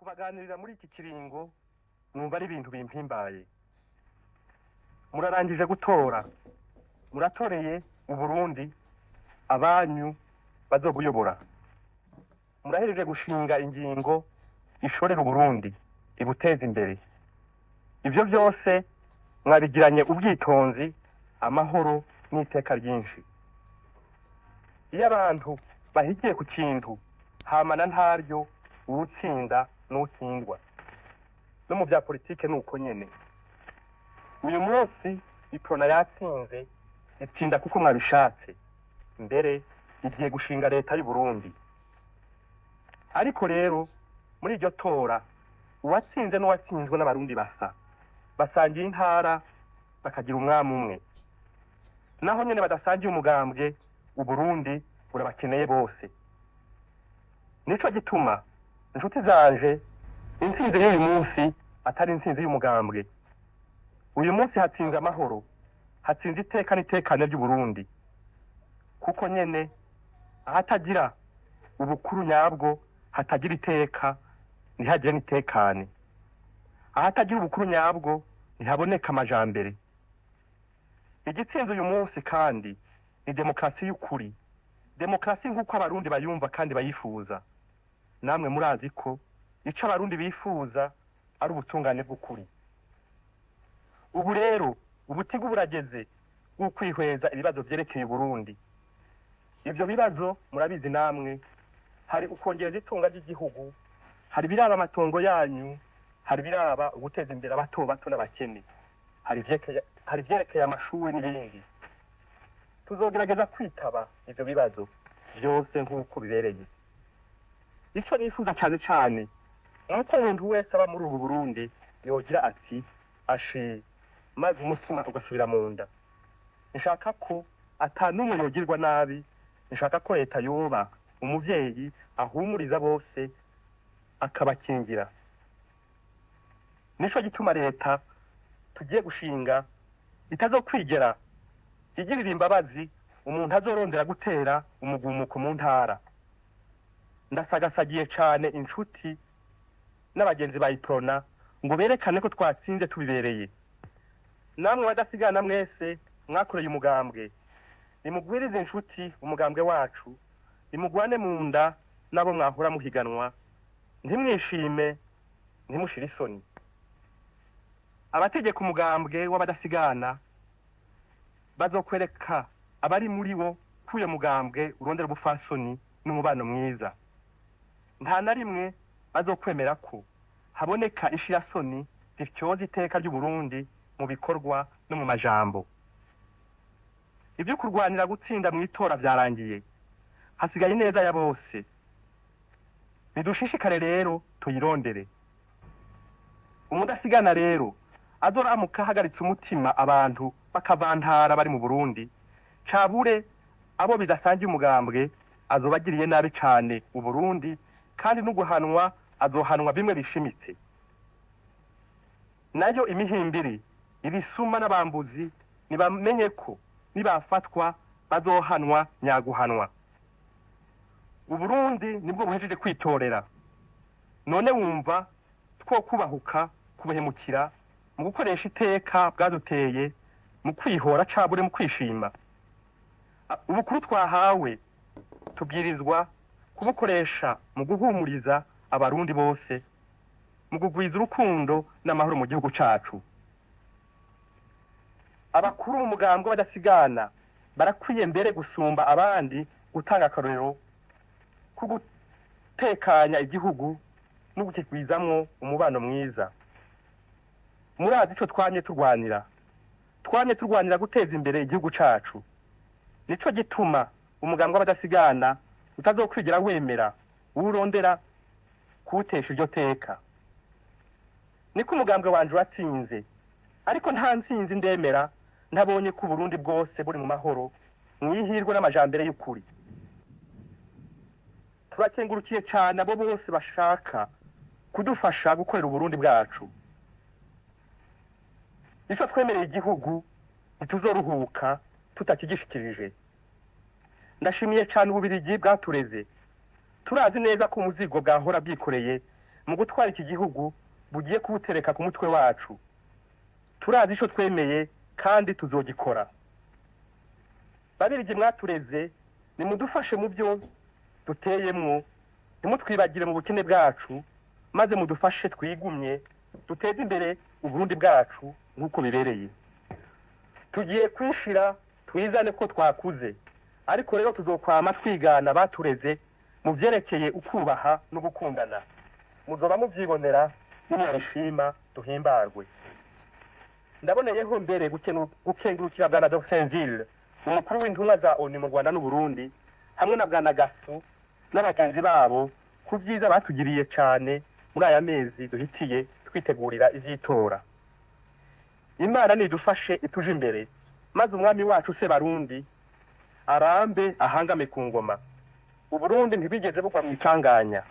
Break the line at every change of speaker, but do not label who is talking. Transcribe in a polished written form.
Kubaganirira muri iki kiringo numva ari ibintu bimpimbaye. Murarangije gutora, muratoreye Uburundi abanyu bazobuyobora. Murahereje gushinga ingingo ishorera Uburundi ibuteza imbere. Ivyo byose mwabigiranye ubwitonzi, amahoro n'iteka ryinshi. Iyo abantu bahigiye ku kintu hamana ntaryo uwutsinda n'utsindwa. No mu bya politike ni uko nyene. Uyu munsi Iprona yatsinze, itsinda kuko mwabishatse, mbere igiye gushinga leta y'u Burundi. Ariko rero muri iryo tora uwatsinze n'uwatsinzwe n'abarundi basa, basangiye intara, bakagira umwami umwe. Naho nyene badasangiye umugambwe, Uburundi burabakeneye bose. Nico gituma, inshuti zanje, intsinzi y'uyu munsi atari intsinzi y'umugambwe. Uyu munsi hatsinze amahoro, hatsinze iteka n'itekane ry'Uburundi, kuko nyene ahatagira ubukuru nyabwo hatagira iteka ntihagire n'itekane. Ahatagira ubukuru nyabwo ntihaboneka amajambere. Igitsinze uyu munsi kandi ni demokarasi y'ukuri, demokarasi nk'uko abarundi bayumva kandi bayifuza. Namwe murazi ko ico abarundi bifuza ari ubutungane bw'ukuri. Ubu rero ubutigu burageze bw'ukwihweza ibibazo vyerekeye Uburundi. Ivyo bibazo murabizi namwe: hari ukongereza itunga ry'igihugu, hari ibiraba amatongo yanyu, hari ibiraba uguteza imbere abato bato n'abakene, hari ivyerekeye amashuri n'ibindi. Tuzogerageza kwitaba ivyo bibazo vyose nk'uko bibereye. Ico nifuza cane cane nuko umuntu wese aba muri ubu Burundi yogira ati ashi, maze umutima ugasubira mu nda. Nshaka ko ata n'umwe yogirwa nabi. Nshaka ko leta yoba umuvyeyi ahumuriza bose, akabakingira. Nico gituma leta tugiye gushinga itazokwigera igirira imbabazi umuntu azorondera gutera umugumuko mu ntara. Ndasagasagiye cane inshuti n'abagenzi ba Iprona ngo berekane ko twatsinze tubibereye. Namwe badasigana mwese mwakoreye umugambwe, nimugwirize inshuti umugambwe wacu, nimugwane mu nda n'abo mwahora muhiganwa, ntimwishime, ntimushire isoni. Abategeka umugambwe w'abadasigana bazokwereka abari muri wo ko uyo mugambwe urondera ubupfasoni n'umubano mwiza. Nta na rimwe bazokwemera ko haboneka ishirasoni rityoza iteka ry'Uburundi mu bikorwa no mu majambo. Ibyo kurwanira gutsinda mu itora vyarangiye, hasigaye ineza ya bose. Nidushishikare rero tuyirondere. Umudasigana rero azoramuka ahagaritse umutima abantu bakavantara bari mu Burundi, cabure abo bidasangiye umugambwe, azobagiriye nabi cane Uburundi, kandi n'uguhanwa azohanwa bimwe bishimitse. Nayo imihimbiri, ibisuma n'abambuzi nibamenye ko nibafatwa bazohanwa nyaguhanwa. Uburundi nibwo buhejeje kwitorera, none wumva two kubahuka kubuhemukira mu gukoresha iteka bwaduteye mu kwihora cabure mu kwishima? Ubukuru twahawe tubwirizwa kubukoresha mu guhumuriza abarundi bose, mu kugwiza urukundo n'amahoro mu gihugu cacu. Abakuru mu mugambwe badasigana barakwiye mbere gusumba abandi gutanga akarorero ko gutekanya igihugu no gukigwizamwo umubano mwiza. Murazi ico twamye turwanira: twamye turwanira guteza imbere igihugu cacu. Nico gituma umugambwe w'abadasigana utazokwigira wemera uwurondera kuwutesha iryo teka. Niko umugambwe wanje watsinze, ariko nta ntsinzi ndemera ntabonye ko Uburundi bwose buri mu mahoro, mwihirwe n'amajambere y'ukuri. Turakengurukiye cane abo bose bashaka kudufasha gukorera Uburundi bwacu. Ico twemereye igihugu ntituzoruhuka tutakigishikirije. Ndashimiye cane Ububirigi bwatureze. Turazi neza ko umuzigo bwahora bwikoreye Mu gutwara iki gihugu bugiye kubutereka ku mutwe wacu. Turazi ico twemeye kandi tuzogikora. Babirigi mwatureze, nimudufashe mu byo duteyemwo, ntimutwibagire mu bukene bwacu, maze mudufashe twigumye duteze imbere Uburundi bwacu nk'uko bibereye. Tugiye kwishira twizane ko twakuze, ariko rero tuzokwama twigana batureze mu vyerekeye ukubaha no gukundana. Muzoba muvyibonera nimwabishima duhimbarwe. Ndaboneyeho mbere gukengurukira bwana Dr umukuru w'intumwa za ONU mu Rwanda n'Uburundi, hamwe na bwana Gasu n'abagenzi babo ku vyiza batugiriye cane muri aya mezi duhitiye twitegurira ivy'itora. Imana nidufashe ituje imbere, maze umwami wacu se Barundi arambe ahangame ku ngoma. Uburundi ntibigeze bugwa mu icanganya.